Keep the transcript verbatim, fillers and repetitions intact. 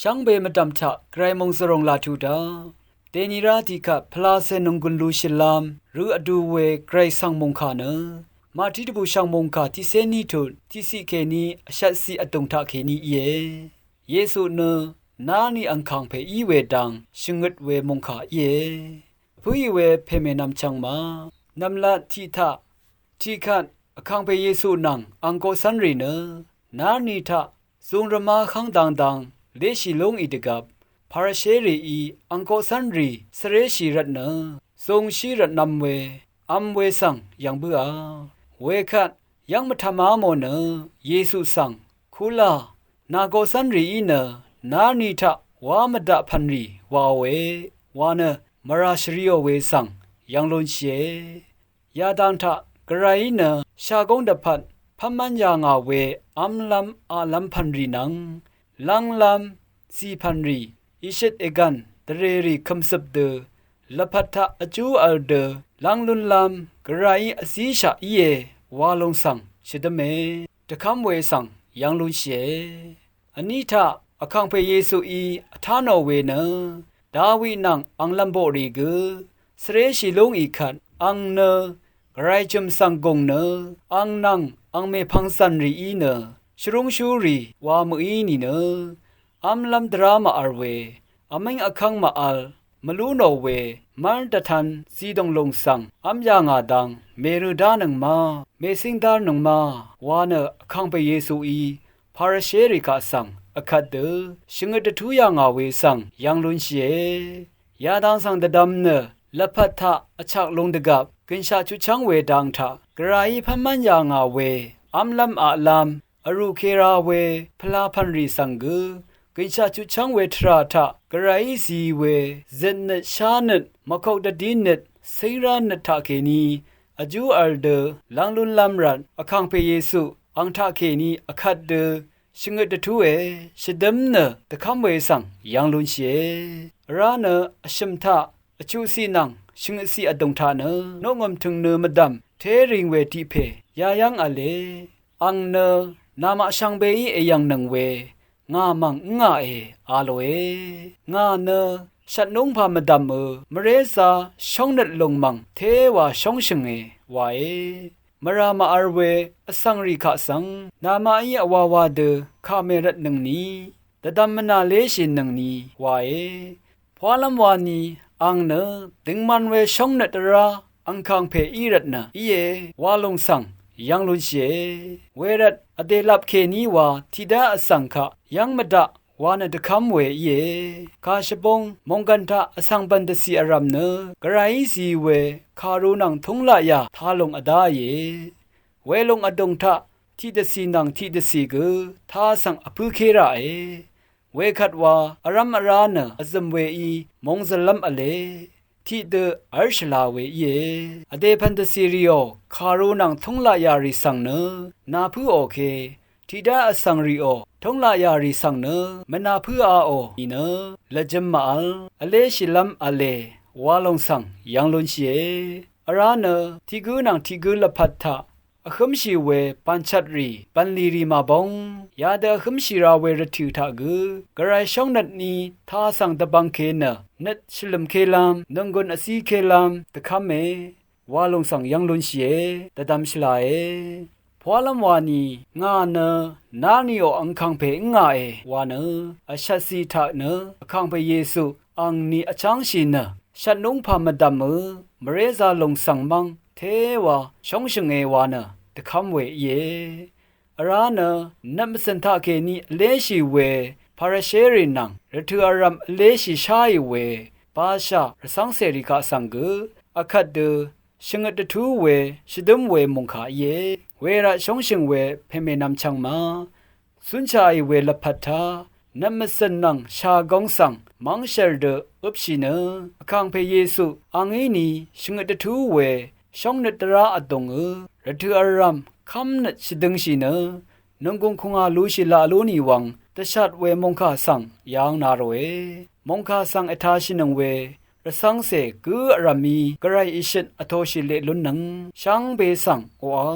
Shvngbe mvdv̀m taq Gvray mòngzv̀ròng laq tuq daq, dèni rá tiqkvt pvlacè nònggùn lushìlv́m rø vdu we Gvray svng mòngkà nø, Màtí dvbùshv̀ng mòngkà tiqcé ní tut tiqciq kèní vshvtciq vdùng taqkèní íe. Yesu nø narni angkàng pè í we dang shvngøt we mòngkà íe. Vpǿì we pèmènvm chvngma nv̀mlat tiq taq, tiqkvt vkàngpè Yesu nvng angkoqcv́nrì nø narni taq zungrvmá hv́ng dangdang léshì lúngì dvgvp, Parisherìí angkoqcv́nrì svréshì rvtnø zungshí rvtnv̄m we v̄m we svng yv̀ng bǿà. Wekvt yv́ng mvtvmá mò nø Yesu svng, kulá, nà koqcv́nrìí nø narni taq wá mvdaq pv̀nrì wàòe wa nø mvrà shvriò we svng yv̀ng lunshìe. Yadang taq Gvrayí nø shagóng dvpvt pv́nmv́n yà ngà we v́mlv́m aqlv́m pv̀nrì nvng lv́nglv́m zì pv̀nrì ìshøt ègv̀n dvrèrì kø̀mzøp dø lvpat taq vjú v̄l dø lv́ng lúnlv́m Gvrayí vzíshaq íe wa lòng svng shvdǿme. Dvkv́m we svng yv́ng lúnshìe. Vní taq vkàngpè Yesuí vtá nò we nø Dawi nvng anglv̄m boqrì gø svréshì lúngì kvt ang nø Gvray jø̀m svng gùng nø ang nvng angmè pvngzv̀nrìí nø shvrúngshúrì wa mø̀í nìnø v́mlv́m dvrá màvl we vmíng vkv́ng màvl mvlú nò we mv́r dvtan zidòng lùng svng v́m yà ngà dang mèrø dánøng ma, mècíng dárnøng ma wa nø vkàngpè Yesuí Parisherì kaq svng vkvt dø shvngøt dvtú yà ngà we svng yv̀ng lunshìe. Yadang svng dvdvm nø lvpat taq vchak lung dvgvp gø̀nshaq chutchv́ng we dang taq Gvrayí pv́nmv́n yà ngà we v́mlv́m aqlv́m vrù kera we pvla pv̀nrì svng gø gø̀nshaq chutchv́ng we tvrà taq Gvrayí zi we zøtnøt shánøt mvkok dvdínøt cíngrá nøt taqkèní vjú v̄l dø lv́ng lúnlv́m rvt vkàngpè Yesu ang taqkèní vkvt dø shvngøt dvtúe. Shvdǿm nø dvkv́m we svng yv̀ng lunshìe. Vrá nø vshø̀m taq vchuqciq nvng shvngøtciq vdùng taq nø noqngø̀m tø̀ng nø mvdv̀m té ring we tiq pè yayv́ng v̄le. Ang nø namaq shvngbeí èyv̀ngnøng we ngà mv̀ng ǿngàe a lòe. Ngà nø shvtnúngpà mvdv̀mø mvrézā shóngnøt lùng mv̀ng téwa shóngshø̀nge wae. Mvrà màvl we vsvngrì kaq svng namaqí vwawa dø kà mèrvtnøngni dvdvm mvnà léshìnøngni wae. Pwálv́m wani ang nø døngman we shóngnøt dvrá angkàng pè í rvtnø íe wa lòng svng yv́ng lunshìe. Wervt vdè lap kèní wa tiqdá vsvng kaq yv́ng mvdaq wa nø dvkv́m we íe. Kàshvbóng mònggv̀n taq vsvng bv̀n dvcì vrv̀m nø Gvrayí zi we kàru nvng túnglaqyà tā lùng vdáìe. Welung vdùng taq tiqdvcì nvng tiqdvcì gø tā svng vpǿké ràe. Wekvt wa vrv́m vrá nø vzø̀m weí mòngzø̀llv́m v̄le. Tiqdø v́l shvla we íe. Vdè pv̀n dvcì rìò kàru nvng túnglaqyà rì svng nø nàpǿò ke, tiqdá vsvng rìò túnglaqyà rì svng nø mvnàpǿaò nìnø lvjø̄m màvl vléshìlv́m v̄le wa lòng svng yv́ng lunshìe. Vrá nø tiq gǿ nvng tiq gǿ lvpat taq vhǿmshì we bànchvtrì bv̀nlì rì màbóng yadø vhǿmshì ra we rvtø̀ taq gø Gvray shóngnøtní tā svng dvbvngke nø nøt shvlø̀mkelv́m nònggùn vzíkelv́m dvkv́me wa lòng svng yv́ng lunshìe. Dvdvm shvlae. Pwálv́m wani ngà nø narniò angkàng pè ǿngàe wa nø vshvtciq taq nø vkàngpè Yesu angni vchángshì nø shvtnúngpà mvdv̀mø mvrézā lùng svng mv́ng téwa shóngshø̀nge wa nø dvkv́m we íe. Vrá nø nøt mvcø̀n taqkèní vléshì we Parisherì nvng rvtø̀ vrv̀m vléshì sháì we bashà rvcv́ngcèrì kaq svng gø vkvt dø shvngøt dvtú we shvdǿm we mòngkà íe. Wervt shóngshø̀ng we pèmènvm chvngma zúnshaqì we lvpat taq nøt mvcø̀n nvng shagóng svng mv́ngshv̀r dø øpshì nø vkàngpè Yesu angí ni shvngøt dvtú we shóngnøt dvrá vdùngø rvtø̀ vrv̀m kv́mnøt shvdøngshì nø nònggùng kùngà lushì laq lú nì wvng dvshat we mòngkà svng yv̀ng nà ròe. Mòngkà svng ètāshìnøng we rvcv́ngcè gǿ vrv̀mí Gvray ìshøt vtōshì leq lúnnøng shvngbe svng oqà